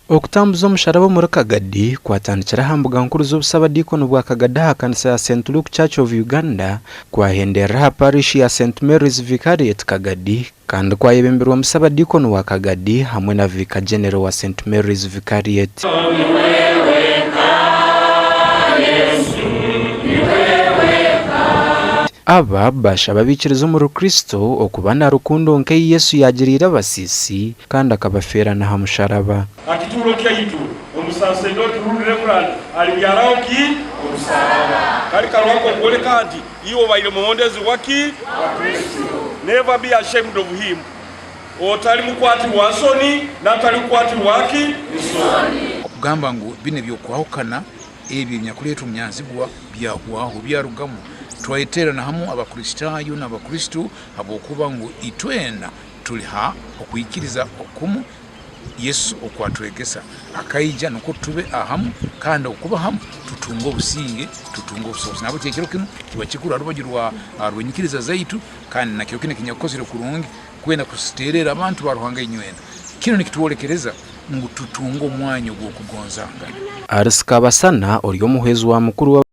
Okutambuza omusharaba omuri Kagadi kwatandikira aha mbuga nkuru z'obusabadiikoni bwa Kagadi aha kanisa ya St Luke Church of Uganda kwahenderera aha Parish ya St Mary's Vicariate Kagadi kandi kwayebemberwa Musabadiikoni wa Kagadi hamwe na Vicar General wa St Mary's Vicariate. Aba baashaba abaikiriza omuri Kristo okuba na rukundo nk'ei Yesu yaagiriire abasiisi kandi akabafeera n'aha musharaba. Akituuro kyaitu, omusaserdooti rundi Reverand aribyaraho ki? Omusaraba. Kari karuha k'okworeka nti iwe obaire muhondezi wa ki? Wa Kristo. Never be ashamed of him. Otari mukwatirwa nsoni n'atari kukwatirwa ki? Nsoni. Okugamba ngu binu eby'okwahukana ebi ebinyakuleetwa omunyanzigwa byahwaho, byarugamu, twayeteerana hamu Abakristaayo n'Abakristo habwokuba ngu itwena tuli ha okwikiriza okumu Yesu okwatwegesa. Akaija nukwo tube ahamu kandi okuba hamu tutunge obusinge, tutunge obusobozi. Nahabweki ekiro kinu kiba kikuru ha rubaju rw'enyikiriza zaitu kandi na kiro kinu ekinyakukozire kurungi kwenda kusiteererra abantu ba Ruhanga inywena. Kinu nikitwolekereza ngu tutunge omwanya ogw'okugonzangana. Alice Kabasana ori omuhwezi wa mukuru wa.